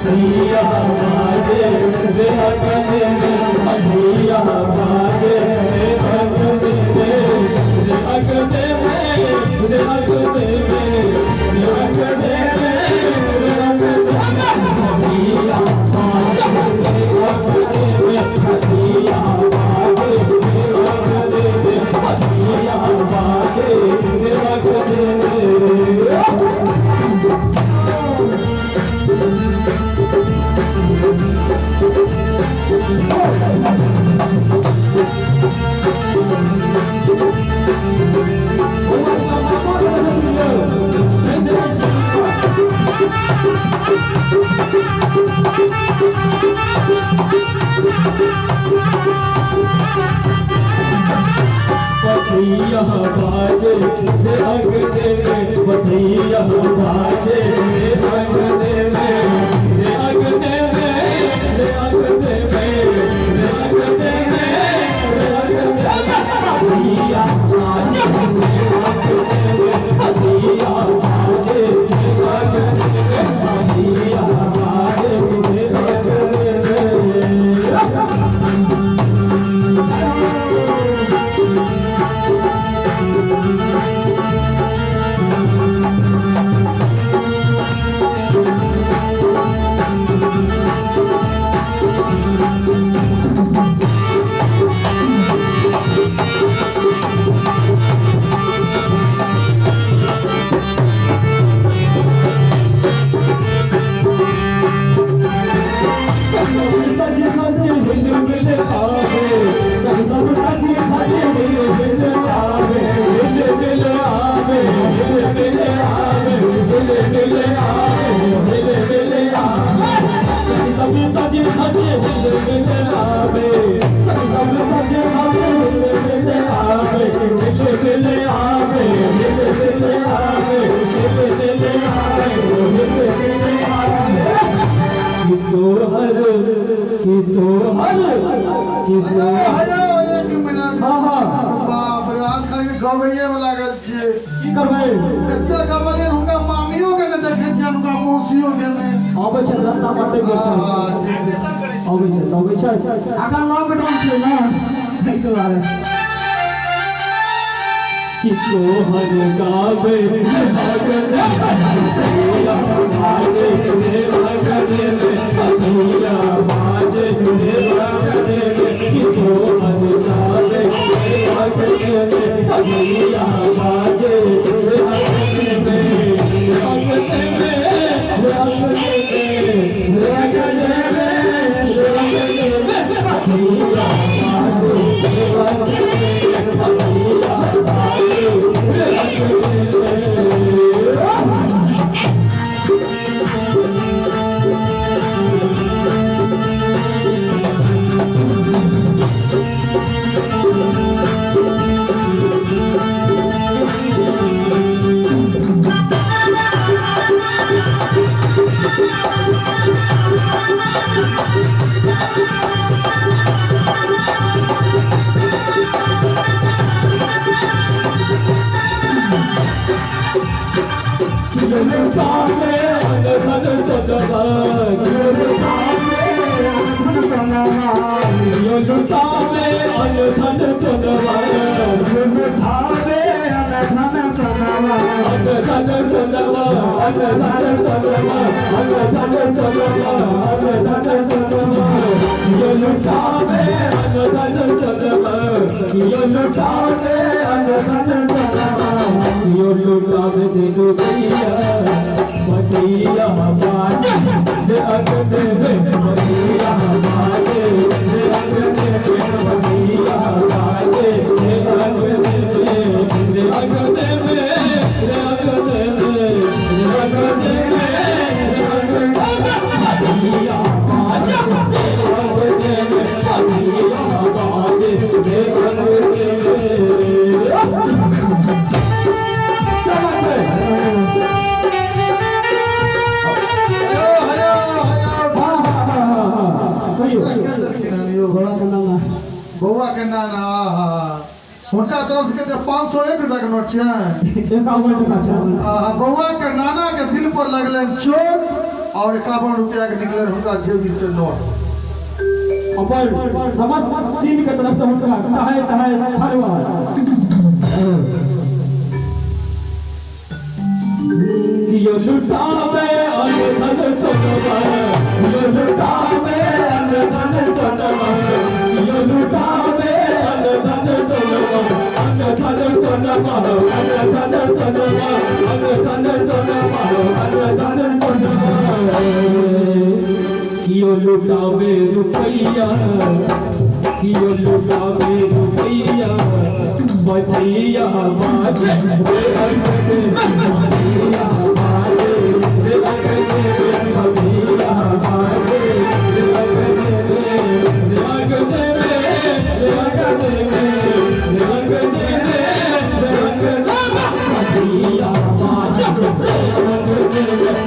बतिया बाजे रे अगने में बतिया बाजे रे अगने में रे अगने में रे अगने में रे अगने में रे अगने में बतिया बाजे रे अगने में बतिया बाजे रे अगने में बतिया बाजे रे अगने में। बतिया बाजे रे अगने में बतिया बाजे रे अगने में रे अगने में रे अगने में रे अगने में रे अगने में बतिया बाजे रे अगने में बतिया बाजे रे अगने में बतिया बाजे रे अगने में। सजी खाते हिल मिल आवे सब सब सजी खाते हिल मिल आवे हिल मिल आवे हिल मिल आवे हिल मिल आवे हिल मिल आवे सब सब सजी खाते हिल मिल आवे सब सब सजी खाते हिल मिल आवे हिल मिल आवे हिल मिल आवे हिल मिल आवे हिल मिल आवे। किशोहर किशोहर किशोहर। हेलो, एक मिनट। हाँ हाँ। बाप रे, आज खाली गबैये में लागल छियै। की करबै? एते गबलियै, हुनका मामियो के नहि देखै छियै, हुनका मौसियो के नहि। अबै छै, रास्ता बाटे गेल छै। हाँ, ठीक छै। अबै छै, अबै छै। अखन लॉकडाउन छै ने, एहि दुआरे। किशोहर गावे बाजे रे अगने में बतिया बाजे रे अगने में किशोहर गावे अगने में बतिया बाजे रे अगने में अगने में रे अगने में रे अगने में रे अगने में बतिया बाजे रे अगने में बतिया बाजे रे अगने में। लुटावे अनधन सनवा यो लुटावे अनधन सनवा अनधन सनवा अनधन सनवा अनधन सनवा अनधन सनवा यो लुटावे अनधन सनवा यो लुटावे अनधन सनवा यो लुटावे दिलुकिया बतिया बाजे रे अगने में बतिया बाजे रे अगने में बतिया बाजे रे अगने में रे अगने में रे अगने में रे अगने में रे अगने में बतिया बाजे रे अगने में बतिया बाजे रे अगने में। क्या बात है? Hello hello hello. हाँ हाँ हाँ हाँ हाँ, कहियौ। के देलखिन हन यौ? बौआ के नाना। बौआ के नाना, आहा। हुनका तरफ से कते 501 रुपया के नोट छै? 51 टका छै। आहा, बौआ के नाना के दिल पर लगलनि चोट। और 51 रुपया के निकले हुनका जेबी से नोट। अपन समस्त टीम के तरफ से हुनका तहे तहे धन्यवाद। कियो लुटावे अन धन सोनवा, कियो लुटावे अन धन सोनवा, कियो लुटावे अन धन सोनवा, अन धन सोनवा, अन धन सोनवा, अन धन सोनवा, अन धन सोनवा। कियो लुटावे रुपैया, कियो लुटावे रुपैया, बधैया बाजे रे अंगने, बधैया बाजे रे अंगने, बधैया बाजे रे अंगने, रे अंगने रे अंगने रे अंगने रे अंगने, बधैया बाजे रे अंगने,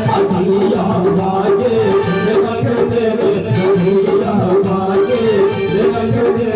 बधैया बाजे रे अंगने, बधैया बाजे रे अंगने।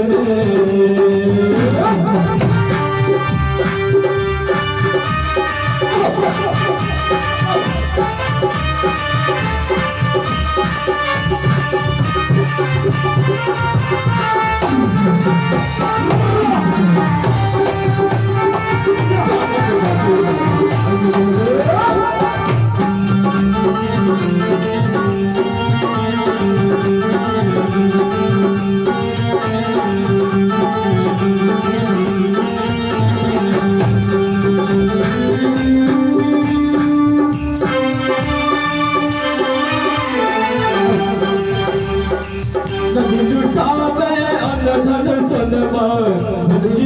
लुटावे अन धन सोनवा,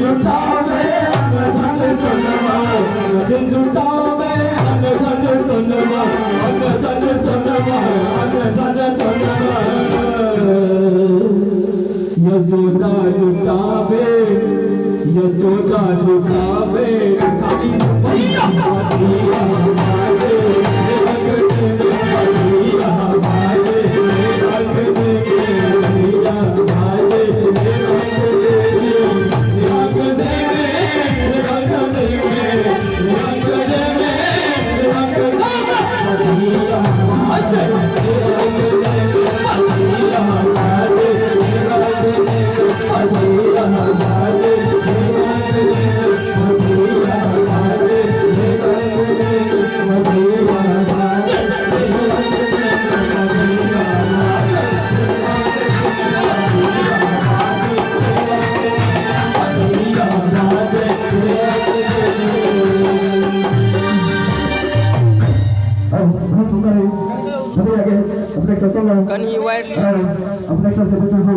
लुटावे अन धन सोनवा, लुटावे अन धन सोनवा, अन धन सोनवा, अन धन सोनवा। यशोदा लुटावे, यशोदा लुटावे, खाली रुपैया बधैया बाजे रे अंगने, बधैया बाजे रे अंगने, बधैया बाजे रे अंगने, रे अंगने रे अंगने रे अंगने रे अंगने, बधैया बाजे रे अंगने, बधैया बाजे रे अंगने, बधैया बाजे रे अंगने, बधैया बाजे रे अंगने, बधैया बाजे रे अंगने, बधैया बाजे बधैया बाजे रे अंगने। बहुत सुंदर है, बताइए आगे अपने सत्संग कनी वायर अपने सब के बच्चों को